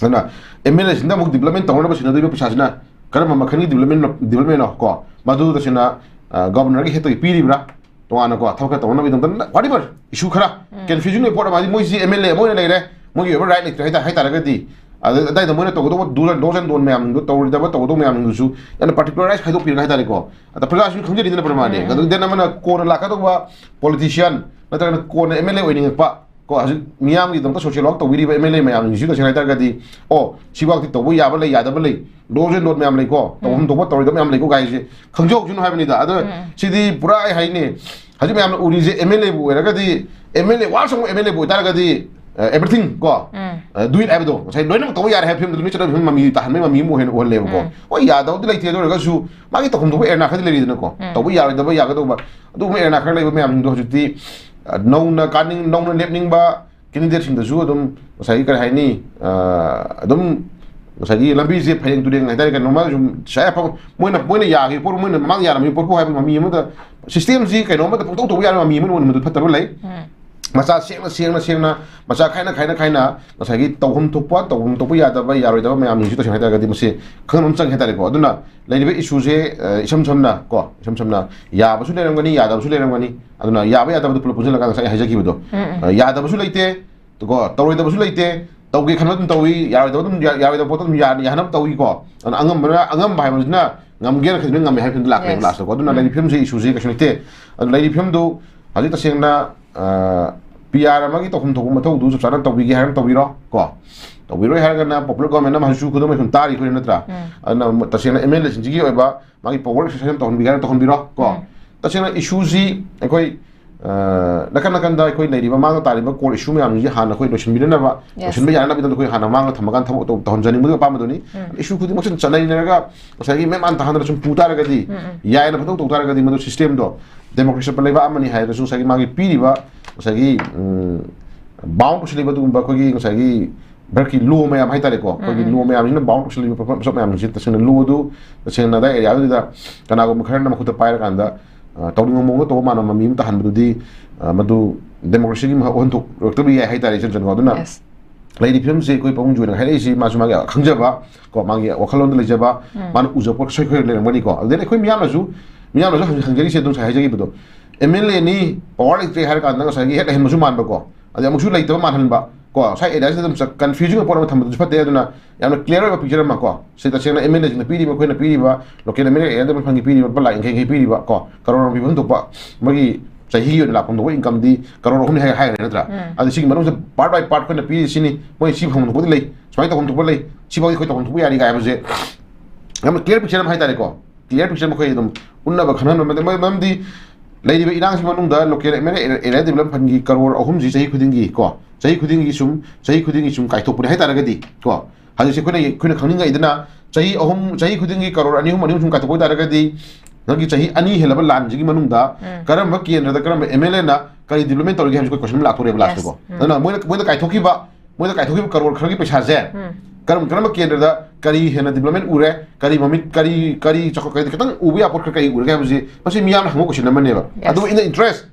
ꯑꯗꯨꯅ ꯑꯦꯝ ꯑꯦꯜ ꯑꯦꯁꯤꯡꯗ ꯑꯃꯨꯛ ꯗꯤꯕꯂꯞꯃꯦꯟ ꯇꯧꯅꯅꯕ ꯁꯤꯟꯅꯗꯣꯏꯕ ꯄꯩꯁꯥꯁꯤꯅ ꯀꯔꯝꯕ ꯃꯈꯜꯒꯤ ꯗꯤꯕꯂꯞꯃꯦꯟ, ꯗꯤꯕꯂꯞꯃꯦꯟꯅꯣ ꯀꯣ, ꯃꯗꯨ ꯇꯁꯦꯡꯅ ꯒꯣꯕꯔꯅꯔꯒꯤ ꯍꯦꯠꯇꯒꯤ ꯄꯤꯔꯤꯕ꯭ꯔꯥ, ꯇꯣꯉꯥꯟꯅꯀꯣ ꯊꯕꯛ ꯈꯔ ꯇꯧꯅꯕꯒꯤꯗꯃꯛꯇ whatever issue ꯈꯔ ꯀꯟꯐ꯭ꯌꯨꯖꯟ ꯑꯣꯏꯕ ꯄꯣꯠ ꯑꯃ, ꯍꯥꯏꯗꯤ ꯃꯣꯏꯁꯤ ꯑꯦꯝ ꯑꯦꯜ ꯑꯦ ꯑꯃ ꯑꯣꯏꯅ ꯂꯩꯔꯦ, ꯃꯣꯏꯒꯤ ꯑꯣꯏꯕ ꯔꯥꯏꯠ ꯂꯩꯇ꯭ꯔꯦ ꯍꯥꯏꯇꯥꯔꯦ, ꯍꯥꯏꯇꯥꯔꯒꯗꯤ ꯑꯗ- ꯑꯗꯥꯏꯗ ꯃꯣꯏꯅ ꯇꯧꯒꯗꯧꯕ ꯗꯣꯁ ꯑꯦꯟ ꯗꯣꯟ ꯃꯌꯥꯝꯗꯨ, ꯇꯧꯔꯣꯏꯗꯕ ꯇꯧꯒꯗꯧꯕ ꯃꯌꯥꯝꯗꯨꯁꯨ ꯌꯥꯝꯅ ꯄꯥꯔꯇꯤꯀꯨꯂꯔꯥꯏꯁ ꯈꯥꯏꯗꯣꯛꯄꯤꯔꯒ ꯍꯥꯏꯇꯥꯔꯦꯀꯣ꯫ ꯑꯗ ꯄ꯭ꯔꯖꯥꯁꯤꯡ ꯈꯪꯖꯔꯤꯗꯅ ꯄ꯭ꯔꯃꯥꯟꯅꯦ꯫ ꯑꯗꯨ ꯗꯦꯟ ꯑꯃꯅ ꯀꯣꯟꯅ ꯂꯥꯛꯀꯗꯧꯕ ꯄꯣꯂꯤꯇꯤꯁꯤꯌꯥꯟ ꯅꯠꯇ꯭ꯔꯒꯅ ꯀꯣꯟꯅ ꯑꯦꯝ ꯑꯦꯜ ꯑꯦ ꯑꯣꯏꯅꯤꯡꯉꯛꯄ ꯀꯣ, ꯍꯧꯖꯤꯛ ꯃꯤꯌꯥꯝꯒꯤꯗꯃꯛꯇ ꯁꯣꯁꯤꯌꯦꯜ ꯋꯥꯔꯛ ꯇꯧꯕꯤꯔꯤꯕ ꯑꯦꯝ ꯑꯦꯜ ꯑꯦ ꯃꯌꯥꯝꯁꯤꯡꯁꯤ ꯇꯁꯦꯡꯅ ꯍꯥꯏꯇꯥꯔꯒꯗꯤ, ꯑꯣ, ꯁꯤꯐꯥꯎꯗꯤ ꯇꯧꯕ ꯌꯥꯕ ꯂꯩ, ꯌꯥꯗꯕ ꯂꯩ, ꯗꯣꯁ ꯑꯦꯟ ꯗꯣꯟ ꯃꯌꯥꯝ ꯂꯩꯀꯣ, ꯇꯧꯐꯝ ꯊꯣꯛꯄ ꯇꯧꯔꯣꯏꯗꯕ ꯃꯌꯥꯝ ꯂꯩꯀꯣ ꯀꯥꯏꯁꯦ ꯈꯪꯖꯍꯧꯁꯅꯨ ꯍꯥꯏꯕꯅꯤꯗ꯫ ꯑꯗꯣ ꯁꯤꯗꯤ ꯄꯨꯔꯥ ꯑꯩ ꯍꯥꯏꯅꯦ, ꯍꯧꯖꯤꯛ ꯃꯌꯥꯝꯅ ꯎꯔꯤꯁꯦ ꯑꯦꯝ ꯑꯦꯜ ꯑꯦꯕꯨ ꯑꯣꯏꯔꯒꯗꯤ ꯑꯦꯝ ꯑꯦꯜ ꯑꯦ ꯋꯥꯔꯁ ꯑꯃꯨꯛ ꯑꯦꯝ ꯑꯦꯜ ꯑꯦꯕꯨ ꯑꯣꯏꯇꯥꯔꯒꯗꯤ ꯑꯦꯚ꯭ꯔꯤꯊꯤꯡ ꯀꯣ, ꯗꯨ ꯏꯠ ꯍꯥꯏꯕꯗꯣ ꯉꯁꯥꯏ ꯂꯣꯏꯅꯃꯛ ꯇꯧꯕ ꯌꯥꯔꯦ ꯍꯥꯏꯕ ꯐꯤꯕꯝꯗ ꯂꯣꯏ ꯆꯠꯅꯕ ꯐꯤꯕꯝ ꯃꯃꯤ ꯇꯥꯍꯟꯕꯒꯤ ꯃꯃꯤ ꯑꯃ ꯑꯣꯏꯅ ꯎꯍꯜꯂꯦꯕꯀꯣ꯫ ꯍꯣꯏ, ꯌꯥꯗꯕꯗꯤ ꯂꯩꯇꯦ, ꯑꯗꯨ ꯑꯣꯏꯔꯒꯁꯨ ꯃꯥꯒꯤ ꯇꯧꯐꯝ ꯊꯣꯛꯄ ꯑꯦꯔꯦꯅꯥ ꯈꯔꯗꯤ ꯂꯩꯔꯤꯗꯅꯀꯣ, ꯇꯧꯕ ꯌꯥꯔꯣꯏꯗꯕ ꯌꯥꯒꯗꯧꯕ ꯑꯗꯨꯒꯨꯝꯕ ꯑꯦꯔꯦꯅꯥ ꯈꯔ ꯂꯩꯕ ꯃꯌꯥꯝꯁꯤꯡꯗꯣ ꯍꯧꯖꯤꯛꯇꯤ ꯑ, ꯅꯧꯅ ꯀꯥꯅꯤꯡ ꯅꯧꯅ ꯂꯦꯞꯅꯤꯡꯕ ꯀꯦꯟꯗꯤꯗꯦꯠꯁꯤꯡꯗꯁꯨ ꯑꯗꯨꯝ ꯉꯁꯥꯏꯒꯤ ꯀꯔꯤ ꯍꯥꯏꯅꯤ, ꯑ, ꯑꯗꯨꯝ ꯉꯁꯥꯏꯒꯤ ꯂꯝꯕꯤꯁꯦ ꯐꯩꯔꯦꯡ ꯇꯨꯔꯦꯡ ꯍꯥꯏꯇꯥꯔꯦ, ꯀꯩꯅꯣꯃ ꯁꯨꯝ ꯁ꯭ꯋꯥꯏ ꯑꯐꯕ, ꯃꯣꯏꯅ ꯃꯣꯏꯅ ꯌꯥꯈꯤꯕ ꯄꯣꯠ, ꯃꯣꯏꯅ ꯃꯃꯥꯡ ꯌꯥꯔꯝꯃꯤꯕ ꯄꯣꯠꯄꯨ ꯍꯥꯏꯕ ꯃꯃꯤ ꯑꯃꯗ, system ꯁꯤ ꯀꯩꯅꯣ ꯑꯃꯗ ꯄꯪꯇꯧ ꯇꯧꯕ ꯌꯥꯔꯕ ꯃꯃꯤ ꯑꯃ ꯑꯣꯏꯅ ꯃꯗꯨ ꯐꯠꯇꯕ ꯂꯩ꯫ ꯃꯆꯥ ꯁꯦꯡꯅ ꯁꯦꯡꯅ ꯁꯦꯡꯅ, ꯃꯆꯥ ꯈꯥꯏꯅ ꯈꯥꯏꯅ ꯈꯥꯏꯅ, ꯉꯁꯥꯏꯒꯤ ꯇꯧꯐꯝ ꯊꯣꯛꯄ, ꯇꯧꯐꯝ ꯊꯣꯛꯄ ꯌꯥꯗꯕ, ꯌꯥꯔꯣꯏꯗꯕ ꯃꯌꯥꯝꯁꯤꯡꯁꯤ, ꯇꯁꯦꯡꯅ ꯍꯥꯏꯇꯥꯔꯒꯗꯤ ꯃꯁꯤ ꯈꯪꯍꯟꯕ ꯑꯃ ꯆꯪꯉꯦ ꯍꯥꯏꯇꯥꯔꯦꯀꯣ꯫ ꯑꯗꯨꯅ ꯂꯩꯔꯤꯕ ꯏꯁꯨꯁꯦ, ꯑ, ꯏꯁꯝ ꯁꯝꯅ ꯀꯣ, ꯏꯁꯝ ꯁꯝꯅ ꯌꯥꯕꯁꯨ ꯂꯩꯔꯝꯒꯅꯤ, ꯌꯥꯗꯕꯁꯨ ꯂꯩꯔꯝꯒꯅꯤ꯫ ꯑꯗꯨꯅ ꯌꯥꯕ ꯌꯥꯗꯕꯗꯨ ꯄꯨꯂꯞ ꯄꯨꯟꯁꯤꯜꯂꯀꯥꯟꯗ ꯉꯁꯥꯏ ꯑꯩ ꯍꯥꯏꯖꯈꯤꯕꯗꯣ, ꯎꯝ, ꯎꯝ꯫ ꯑ, ꯌꯥꯗꯕꯁꯨ ꯂꯩꯇꯦ, ꯀꯣ, ꯇꯧꯔꯣꯏꯗꯕꯁꯨ ꯂꯩꯇꯦ, ꯇꯧꯒꯦ ꯈꯟꯕ ꯑꯗꯨꯝ ꯇꯧꯏ, ꯌꯥꯔꯣꯏꯗꯕ ꯑꯗꯨꯝ, ꯌꯥ-, ꯌꯥꯔꯣꯏꯗꯕ ꯄꯣꯠꯇꯣ ꯑꯗꯨꯝ ꯌꯥ-, ꯌꯥꯍꯟꯅꯕ ꯇꯧꯏꯀꯣ꯫ ꯑꯗꯨꯅ ꯑꯉꯝꯕꯅ, ꯑꯉꯝꯕ ꯍꯥꯏꯕꯁꯤꯅ ꯉꯝꯒꯦꯅ ꯈꯟꯕ ꯉꯝꯃꯦ ꯍꯥꯏꯕ ꯐꯤꯕꯝꯗ ꯂꯥꯛꯄꯅꯦꯕ, yes, ꯂꯥꯁꯇꯀꯣ꯫ ꯑꯗꯨꯅ, ꯎꯝ, ꯂꯩꯔꯤꯕ ꯐꯤꯕꯝꯁꯦ ꯏꯁꯨꯁꯦ ꯀꯩꯁꯨ ꯂꯩꯇꯦ꯫ ꯑꯗꯨ ꯂꯩꯔꯤꯕ ꯐꯤꯕꯝꯗꯨ ꯍꯧꯖꯤꯛ ꯇꯁꯦꯡꯅ, ꯑ, ꯄꯤ ꯑꯥꯔ ꯑꯃꯒꯤ ꯇꯧꯐꯝ ꯊꯣꯛꯄ ꯃꯊꯧꯗꯨ ꯆꯞ ꯆꯥꯅ ꯇꯧꯕꯤꯒꯦ ꯍꯥꯏꯔꯒꯅ ꯇꯧꯕꯤꯔꯣ ꯀꯣ꯫ ꯇꯧꯕꯤꯔꯣꯏ ꯍꯥꯏꯔꯒꯅ popular government ꯑꯃ ꯍꯧꯖꯤꯛꯁꯨ ꯈꯨꯗꯝ ꯑꯣꯏꯅ ꯁꯨꯝ ꯇꯥꯔꯤ ꯑꯩꯈꯣꯏꯅ, ꯅꯠꯇ꯭ꯔꯥ? ꯎꯝ꯫ ꯑꯗꯨꯅ ꯇꯁꯦꯡꯅ ꯑꯦꯝ ꯑꯦꯜ ꯑꯦꯁꯤꯡꯁꯤꯒꯤ ꯑꯣꯏꯕ ꯃꯥꯒꯤ power exercise ꯑꯃ ꯇꯧꯍꯟꯕꯤꯒꯦ ꯍꯥꯏꯔꯒꯅ ꯇꯧꯍꯟꯕꯤꯔꯣ ꯀꯣ꯫ ꯎꯝ꯫ ꯇꯁꯦꯡꯅ ꯏꯁꯨꯁꯤ ꯑꯩꯈꯣꯏ, ꯑ, ꯅꯥꯀꯟ ꯅꯥꯀꯟꯗ ꯑꯩꯈꯣꯏ ꯂꯩꯔꯤꯕ ꯃꯥꯡꯗ ꯇꯥꯔꯤꯕ core issue ꯃꯌꯥꯝꯁꯤꯡꯁꯤ ꯍꯥꯟꯅ ꯑꯩꯈꯣꯏ ꯂꯣꯏꯁꯤꯟꯕꯤꯅꯅꯕ, yes, ꯂꯣꯏꯁꯤꯟꯕ ꯌꯥꯅꯅꯕꯒꯤꯗꯃꯛꯇ ꯑꯩꯈꯣꯏ ꯍꯥꯟꯅ ꯃꯥꯡꯗ ꯊꯝꯃꯀꯥꯟꯗ ꯊꯕꯛ ꯇꯧ-, ꯇꯧꯍꯟꯖꯅꯤꯡꯕꯒꯤ ꯑꯄꯥꯝꯕꯗꯨꯅꯤ꯫ ꯎꯝ꯫ Issue ꯈꯨꯗꯤꯡꯃꯛꯁꯤ ꯆꯠꯅꯩꯅꯔꯒ ꯉꯁꯥꯏꯒꯤ ꯃꯦꯟ ꯃꯥꯟ ꯇꯥꯍꯟꯗꯅ ꯁꯨꯝ ꯄꯨ ꯇꯥꯔꯒꯗꯤ, ꯎꯝ, ꯎꯝ꯫ ꯌꯥꯏꯅ ꯐꯖꯅ ꯇꯧ ꯇꯥꯔꯒꯗꯤ, ꯃꯗꯨ system ꯗꯣ democracy ꯆꯠꯄ ꯂꯩꯕꯥꯛ ꯑꯃꯅꯤ ꯍꯥꯏꯔꯒꯁꯨ ꯉꯁꯥꯏꯒꯤ ꯃꯥꯒꯤ ꯄꯤꯔꯤꯕ ꯉꯁꯥꯏꯒꯤ, ꯎꯝ, bound ꯇꯧꯁꯤꯜꯂꯤꯕ ꯑꯗꯨꯒꯨꯝꯕ ꯑꯩꯈꯣꯏꯒꯤ ꯉꯁꯥꯏꯒꯤ ꯚꯥꯔꯠꯀꯤ law ꯃꯌꯥꯝ ꯍꯥꯏꯇꯥꯔꯦꯀꯣ, ꯑꯩꯈꯣꯏꯒꯤ, ꯎꯝ, ꯎꯝ, law ꯃꯌꯥꯝꯁꯤꯅ bound ꯇꯧꯁꯤꯜꯂꯤꯕ ꯄꯣꯠ-, ꯄꯣꯠꯁꯛ ꯃꯌꯥꯝꯁꯤꯡꯁꯦ ꯇꯁꯦꯡꯅ law ꯗꯨ ꯇꯁꯦꯡꯅ ꯑꯗꯥꯏ area ꯗꯨꯗ ꯀꯅꯥꯒꯨꯝꯕ ꯈꯔꯅ ꯃꯈꯨꯠꯇ ꯄꯥꯏꯔꯀꯥꯟꯗ, ꯑ, ꯇꯧꯅꯤꯡꯕ ꯃꯑꯣꯡꯗ ꯇꯧꯕ ꯃꯥꯟꯕ ꯃꯃꯤ ꯑꯃ ꯇꯥꯍꯟꯕꯗꯨꯗꯤ, ꯑ, ꯃꯗꯨ democracy ꯒꯤ ꯃꯍꯥꯎ ꯑꯣꯟꯊꯣꯛꯂꯛꯇꯕ ꯌꯥꯏ ꯍꯥꯏꯇꯥꯔꯦ, ꯏꯆꯝ ꯆꯝꯅꯀꯣ꯫ ꯑꯗꯨꯅ, yes, ꯂꯩꯔꯤꯕ ꯐꯤꯕꯝꯁꯦ ꯑꯩꯈꯣꯏ ꯄꯥꯕꯨꯡ ꯖꯣꯏꯅ ꯍꯥꯏꯔꯛꯏꯁꯤ ꯃꯥꯁꯨ ꯃꯥꯒꯤ ꯈꯪꯖꯕ ꯀꯣ, ꯃꯥꯒꯤ ꯋꯥꯈꯜꯂꯣꯟꯗ ꯂꯩꯖꯕ, ꯎꯝ, ꯃꯥꯅ ꯎꯖꯕ ꯄꯣꯠ ꯁꯣꯏꯈꯣꯏ ꯂꯩꯔꯝꯒꯅꯤꯀꯣ꯫ ꯑꯗꯨꯗꯩ ꯑꯩꯈꯣꯏ ꯃꯤꯌꯥꯝꯅꯁꯨ, ꯃꯤꯌꯥꯝꯅꯁꯨ ꯍꯪ-, ꯍꯪꯖꯔꯤꯁꯦ ꯑꯗꯨꯝ ꯉꯁꯥꯏ ꯍꯥꯏꯖꯈꯤꯕꯗꯣ, ꯑꯦꯝ ꯑꯦꯜ ꯑꯦꯅꯤ, power ꯂꯩꯇ꯭ꯔꯦ ꯍꯥꯏꯔ ꯀꯥꯟꯗ ꯉꯁꯥꯏꯒꯤ ꯍꯦꯛ ꯍꯦꯟꯕꯁꯨ ꯃꯥꯟꯕ ꯀꯣ, ꯑꯗꯩ ꯑꯃꯨꯛꯁꯨ ꯂꯩꯇꯕ ꯃꯥꯟꯍꯟꯕ ꯀꯣ, ꯁ꯭ꯋꯥꯏ area ꯁꯤꯗ ꯑꯗꯨꯝ ꯆ-, confusing ꯑꯣꯏꯕ ꯄꯣꯠ ꯑꯃ ꯊꯝꯕꯗꯨꯁꯨ ꯐꯠꯇꯦ꯫ ꯑꯗꯨꯅ ꯌꯥꯝꯅ clear ꯑꯣꯏꯕ picture ꯑꯃ ꯀꯣ, ꯁꯤ ꯇꯁꯦꯡꯅ ꯑꯦꯝ ꯑꯦꯜ ꯑꯦꯁꯤꯡꯅ ꯄꯤꯔꯤꯕ, ꯑꯩꯈꯣꯏꯅ ꯄꯤꯔꯤꯕ, local M L A area development fund ꯒꯤ ꯄꯤꯔꯤꯕ ꯂꯨꯄꯥ ꯂꯥꯈ ꯌꯥꯡꯈꯩ ꯌꯥꯡꯈꯩ ꯄꯤꯔꯤꯕ ꯀꯣ, ꯀꯔꯣꯔ ꯑꯃ ꯄꯤꯐꯝ ꯊꯣꯛꯄ, ꯃꯣꯏꯒꯤ ꯆꯍꯤꯒꯤ ꯑꯣꯏꯅ ꯂꯥꯛꯐꯝ ꯊꯣꯛꯄ income ꯗꯤ ꯀꯔꯣꯔ ꯑꯍꯨꯝꯅꯤ ꯍꯥꯏ-, ꯍꯥꯏꯈ꯭ꯔꯦ ꯅꯠꯇ꯭ꯔꯥ? ꯎꯝ꯫ ꯑꯗꯨ ꯁꯤꯒꯤ ꯃꯅꯨꯡꯁꯤꯗ part by part ꯑꯩꯈꯣꯏꯅ ꯄꯤꯔꯤꯁꯤꯅꯤ, ꯃꯣꯏ ꯁꯤ ꯐꯪꯐꯝ ꯊꯣꯛꯄꯗꯤ ꯂꯩ, ꯁꯨꯃꯥꯏꯅ ꯇꯧꯐꯝ ꯊꯣꯛꯄ ꯂꯩ, ꯁꯤꯐꯥꯎꯗꯤ ꯑꯩꯈꯣꯏ ꯇꯧꯐꯝ ꯊꯣꯛꯄ ꯌꯥꯔꯤ ꯀꯥꯏ ꯍꯥꯏꯕꯁꯦ ꯌꯥꯝꯅ clear picture ꯑꯃ ꯍꯥꯏꯇꯥꯔꯦꯀꯣ꯫ Clear picture ꯃꯈꯣꯏ ꯑꯗꯨꯝ ꯎꯠꯅꯕ ꯈꯪꯍꯟꯕ ꯑꯃꯗꯤ, ꯃꯔꯝ-, ꯃꯔꯝꯗꯤ ꯂꯩꯔꯤꯕ ꯏꯔꯥꯡꯁꯤ ꯃꯅꯨꯡꯗ local M L A area development fund ꯒꯤ ꯀꯔꯣꯔ ꯑꯍꯨꯝꯁꯤ ꯆꯍꯤ ꯈꯨꯗꯤꯡꯒꯤ ꯀꯣ, ꯆꯍꯤ ꯈꯨꯗꯤꯡꯒꯤ ꯁꯨꯝ, ꯆꯍꯤ ꯈꯨꯗꯤꯡꯒꯤ ꯁꯨꯝ ꯀꯥꯏꯊꯣꯛꯄꯅꯦ ꯍꯥꯏꯇꯥꯔꯒꯗꯤ ꯀꯣ, ꯍꯧꯖꯤꯛꯁꯦ ꯑꯩꯈꯣꯏꯅ, ꯑꯩꯈꯣꯏꯅ ꯈꯪꯅꯤꯡꯉꯛꯏꯗꯅ, ꯆꯍꯤ ꯑꯍꯨꯝ, ꯆꯍꯤ ꯈꯨꯗꯤꯡꯒꯤ ꯀꯔꯣꯔ ꯑꯅꯤ ꯑꯍꯨꯝ, ꯑꯅꯤ ꯑꯍꯨꯝ ꯁꯨꯝ ꯀꯥꯏꯊꯣꯛꯄ ꯑꯣꯏꯇꯥꯔꯒꯗꯤ, ꯅꯪꯒꯤ ꯆꯍꯤ ꯑꯅꯤ ꯍꯦꯜꯂꯕ ꯂꯥꯟꯁꯤꯒꯤ ꯃꯅꯨꯡꯗ ꯎꯝ꯫ ꯀꯔꯝꯕ ꯀꯦꯟꯗ꯭ꯔꯗ ꯀꯔꯝꯕ M L A ꯅ ꯀꯔꯤ development ꯇꯧꯔꯤꯒꯦ ꯍꯥꯏꯕꯁꯤ ꯑꯩꯈꯣꯏ question ꯑꯃ ꯂꯥꯛꯇꯣꯔꯦꯕ, yes, last ꯀꯣ꯫ ꯎꯝ꯫ ꯑꯗꯨꯅ ꯃꯣꯏꯅ, ꯃꯣꯏꯗ ꯀꯥꯏꯊꯣꯛꯈꯤꯕ, ꯃꯣꯏꯗ ꯀꯥꯏꯊꯣꯛꯈꯤꯕ ꯀꯔꯣꯔ ꯈꯔꯒꯤ ꯄꯩꯁꯥꯁꯦ ꯎꯝ꯫ ꯀꯔꯝ ꯀꯔꯝꯕ ꯀꯦꯟꯗ꯭ꯔꯗ ꯀꯔꯤ ꯍꯦꯟꯅ ꯗꯤꯕ꯭ꯂꯞꯃꯦꯟ ꯎꯔꯦ, ꯀꯔꯤ ꯃꯃꯤꯠ ꯀꯔꯤ ꯀꯔꯤ ꯆꯥꯎꯈꯠ ꯀꯔꯤ ꯈꯤꯇꯪ ꯎꯕ ꯌꯥꯕ ꯄꯣꯠ ꯈꯔ ꯀꯔꯤ ꯎꯔꯒꯦ ꯍꯥꯏꯕꯁꯤ ꯃꯁꯤ ꯃꯤꯌꯥꯝꯅ ꯍꯪꯕ ꯀꯣꯏꯁꯟ ꯑꯃꯅꯦꯕ꯫ Yes. ꯑꯗꯨꯕꯨ in the interest,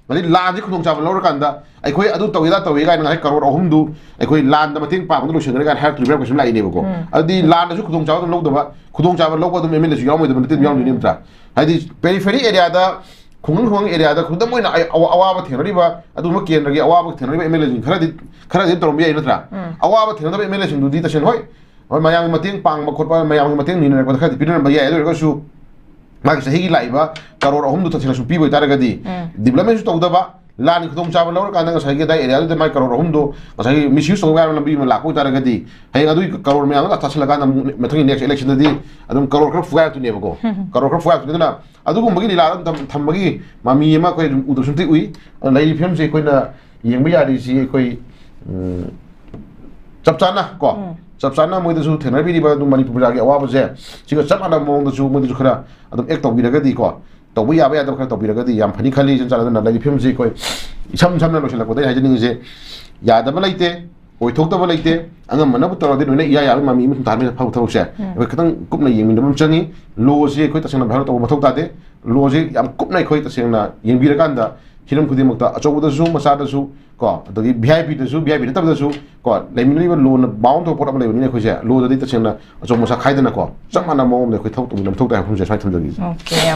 ꯍꯥꯏꯗꯤ ꯂꯥꯟꯁꯤ ꯈꯨꯗꯣꯡꯆꯥꯕ ꯂꯧꯔꯀꯥꯟꯗ ꯑꯩꯈꯣꯏ ꯑꯗꯨ ꯇꯧꯏꯗ ꯇꯧꯏ ꯀꯥꯏꯅ ꯉꯁꯥꯏ ꯀꯔꯣꯔ ꯑꯍꯨꯝꯗꯨ ꯑꯩꯈꯣꯏ ꯂꯥꯟꯗ ꯃꯇꯦꯡ ꯄꯥꯡꯕꯗ ꯂꯣꯏꯁꯤꯟꯈ꯭ꯔꯦ ꯀꯥꯏꯅ ꯍꯥꯏꯔꯛꯇꯣꯔꯤꯕ꯭ꯔꯥ ꯀꯣꯏꯁꯟ ꯂꯥꯛꯏꯅꯦꯕꯀꯣ꯫ ꯑꯗꯨꯗꯤ ꯂꯥꯟꯗꯁꯨ ꯈꯨꯗꯣꯡꯆꯥꯕ ꯑꯗꯨꯝ ꯂꯧꯗꯕ, ꯈꯨꯗꯣꯡꯆꯥꯕ ꯂꯧꯕ ꯑꯗꯨꯝ ꯑꯦꯝ ꯑꯦꯜ ꯑꯦꯁꯨ ꯌꯥꯎꯔꯝꯃꯣꯏꯗꯕ ꯅꯠꯇꯦ, ꯑꯗꯨꯝ ꯌꯥꯎꯔꯝꯗꯣꯏꯅꯦ ꯅꯠꯇ꯭ꯔꯥ? ꯍꯥꯏꯗꯤ ꯄꯦꯔꯤꯐꯦꯔꯤ ꯑꯦꯔꯤꯌꯥꯗ, ꯈꯨꯡꯒꯪ ꯈꯨꯡꯒꯪ ꯑꯦꯔꯤꯌꯥꯗ ꯈꯨꯗꯝ ꯑꯣꯏꯅ ꯑꯩ ꯑꯋꯥ- ꯑꯋꯥꯕ ꯊꯦꯡꯅꯔꯤꯕ, ꯑꯗꯨꯒꯨꯝꯕ ꯀꯦꯟꯗ꯭ꯔꯒꯤ ꯑꯋꯥꯕ ꯊꯦꯡꯅꯔꯤꯕ ꯑꯦꯝ ꯑꯦꯜ ꯑꯦꯁꯤꯡ ꯈꯔꯗꯤ ꯈꯔꯗꯤ ꯑꯗꯨꯝ ꯇꯧꯔꯝꯕ ꯌꯥꯏ ꯅꯠꯇ꯭ꯔꯥ? ꯑꯋꯥꯕ ꯊꯦꯡꯅꯗꯕ ꯑꯦꯝ ꯑꯦꯜ ꯑꯦꯁꯤꯡꯗꯨꯗꯤ ꯇꯁꯦꯡꯅ ꯍꯣꯏ, ꯍꯣꯏ, ꯃꯌꯥꯝꯒꯤ ꯃꯇꯦꯡ ꯄꯥꯡꯕ ꯈꯣꯠꯄ, ꯃꯌꯥꯝꯒꯤ ꯃꯇꯦꯡ ꯅꯤꯅꯔꯛꯄꯗ ꯈꯔꯗꯤ ꯄꯤꯅꯔꯝꯕ ꯌꯥꯏ꯫ ꯑꯗꯨ ꯑꯣꯏꯔꯒꯁꯨ ꯃꯥꯒꯤ ꯆꯍꯤꯒꯤ ꯂꯥꯛꯏꯕ ꯀꯔꯣꯔ ꯑꯍꯨꯝꯗꯨ ꯇꯁꯦꯡꯅ ꯁꯨꯝ ꯄꯤꯕ ꯑꯣꯏꯇꯥꯔꯒꯗꯤ ꯗꯤꯕ꯭ꯂꯞꯃꯦꯟꯁꯨ ꯇꯧꯗꯕ, ꯂꯥꯟꯒꯤ ꯈꯨꯗꯣꯡꯆꯥꯕ ꯂꯧꯔꯀꯥꯟꯗ ꯉꯁꯥꯏꯒꯤ ꯑꯗꯥꯏ ꯑꯦꯔꯤꯌꯥꯗꯨꯗ ꯃꯥꯏ ꯀꯔꯣꯔ ꯑꯍꯨꯝꯗꯣ ꯉꯁꯥꯏꯒꯤ ꯃꯤꯁꯌꯨꯁ ꯇꯧꯕ ꯌꯥꯕ ꯂꯝꯕꯤ ꯑꯃ ꯂꯥꯛꯄ ꯑꯣꯏꯇꯥꯔꯒꯗꯤ ꯍꯌꯦꯡ ꯑꯗꯨꯒꯤ ꯀꯔꯣꯔ ꯃꯌꯥꯝꯗꯣ ꯇꯥꯁꯜꯂꯀꯥꯟꯗ ꯑꯃꯨꯛ ꯃꯊꯪꯒꯤ ꯅꯦꯛꯁ ꯏꯂꯦꯛꯁꯟꯗꯗꯤ ꯑꯗꯨꯝ ꯀꯔꯣꯔ ꯈꯔ ꯐꯨꯒꯥꯏꯔꯛꯇꯣꯏꯅꯦꯕꯀꯣ꯫ ꯀꯔꯣꯔ ꯈꯔ ꯐꯨꯒꯥꯏꯔꯛꯇꯣꯏꯅꯤ꯫ ꯑꯗꯨꯅ ꯑꯗꯨꯒꯨꯝꯕꯒꯤ ꯂꯤꯂꯥ ꯑꯗꯨꯝ ꯊꯝ- ꯊꯝꯕꯒꯤ ꯃꯃꯤ ꯑꯃ ꯑꯩꯈꯣꯏ ꯑꯗꯨꯝ ꯎꯗꯕꯁꯨ ꯅꯠꯇꯦ ꯎꯏ꯫ ꯑꯗꯨꯅ ꯂꯩꯔꯤꯕ ꯐꯤꯕꯝꯁꯤ ꯑꯩꯈꯣꯏꯅ ꯌꯦꯡꯕ ꯌꯥꯔꯤꯁꯤ ꯑꯩꯈꯣꯏ, ꯎꯝ, ꯆꯞ ꯆꯥꯅ ꯀꯣ, ꯆꯞ ꯆꯥꯅ ꯃꯣꯏꯗꯁꯨ ꯊꯦꯡꯅꯕꯤꯔꯤꯕ ꯑꯗꯨꯝ ꯃꯅꯤꯄꯨꯔ ꯄ꯭ꯔꯖꯥꯒꯤ ꯑꯋꯥꯕꯁꯦ ꯁꯤꯒ ꯆꯞ ꯃꯥꯟꯅꯕ ꯃꯑꯣꯡꯗꯁꯨ ꯃꯣꯏꯗꯁꯨ ꯈꯔ ꯑꯗꯨꯝ ꯑꯦꯛ ꯇꯧꯕꯤꯔꯒꯗꯤꯀꯣ, ꯇꯧꯕ ꯌꯥꯕ ꯌꯥꯗꯕ ꯈꯔ ꯇꯧꯕꯤꯔꯒꯗꯤ ꯌꯥꯝ ꯐꯅꯤ ꯈꯜꯂꯤ꯫ ꯏꯆꯝ ꯆꯥꯟꯅꯗꯅ ꯂꯩꯔꯤꯕ ꯐꯤꯕꯝꯁꯤ ꯑꯩꯈꯣꯏ ꯏꯁꯝ ꯁꯝꯅ ꯂꯣꯏꯁꯤꯜꯂꯛꯄꯗ ꯑꯩ ꯍꯥꯏꯖꯅꯤꯡꯉꯤꯁꯦ, ꯌꯥꯗꯕ ꯂꯩꯇꯦ, ꯑꯣꯏꯊꯣꯛꯇꯕ ꯂꯩꯇꯦ, ꯑꯉꯝꯕꯅꯕꯨ ꯇꯧꯔꯗꯤ ꯂꯣꯏꯅ ꯏꯌꯥ ꯌꯥꯕ ꯃꯃꯤ ꯑꯃ ꯁꯨꯝ ꯇꯥꯍꯟꯕ ꯐꯕ ꯊꯕꯛꯁꯦ ꯑꯩꯈꯣꯏ ꯈꯤꯇꯪ ꯀꯨꯞꯅ ꯌꯦꯡꯃꯤꯟꯅꯕ ꯑꯃ ꯆꯪꯉꯤ꯫ ꯂꯣꯁꯤ ꯑꯩꯈꯣꯏ ꯇꯁꯦꯡꯅ ꯚꯥꯏꯑꯣ ꯇꯧꯕ ꯃꯊꯧ ꯇꯥꯗꯦ꯫ ꯂꯣꯁꯤ ꯌꯥꯝ ꯀꯨꯞꯅ ꯑꯩꯈꯣꯏ ꯇꯁꯦꯡꯅ ꯌꯦꯡꯕꯤꯔꯀꯥꯟꯗ ꯍꯤꯔꯝ ꯈꯨꯗꯤꯡꯃꯛꯇ ꯑꯆꯧꯕꯗꯁꯨ ꯃꯆꯥꯗꯁꯨ ꯀꯣ, ꯑꯗꯒꯤ V I ꯄꯤꯗꯁꯨ, V I P ꯅꯠꯇꯕꯗꯁꯨ ꯀꯣ, ꯂꯩꯃꯤꯟꯅꯔꯤꯕ ꯂꯣꯅ ꯕꯥꯎꯟ ꯇꯧꯕ ꯄꯣꯠ ꯑꯃ ꯂꯩꯕꯅꯤꯅ ꯑꯩꯈꯣꯏꯁꯦ ꯂꯣꯗꯗꯤ ꯇꯁꯦꯡꯅ ꯑꯆꯧꯕ ꯃꯆꯥ ꯈꯥꯏꯗꯅꯀꯣ, ꯆꯞ ꯃꯥꯟꯅꯕ ꯃꯑꯣꯡꯗ ꯑꯩꯈꯣꯏ ꯊꯕꯛ ꯇꯧꯃꯤꯟꯅꯕ ꯃꯊꯧ ꯇꯥꯏ ꯍꯥꯏꯕ ꯋꯥꯐꯝꯁꯦ ꯁ꯭ꯋꯥꯏ ꯊꯝꯖꯒꯦ꯫ ꯑꯣꯀꯦ, ꯌꯥꯝ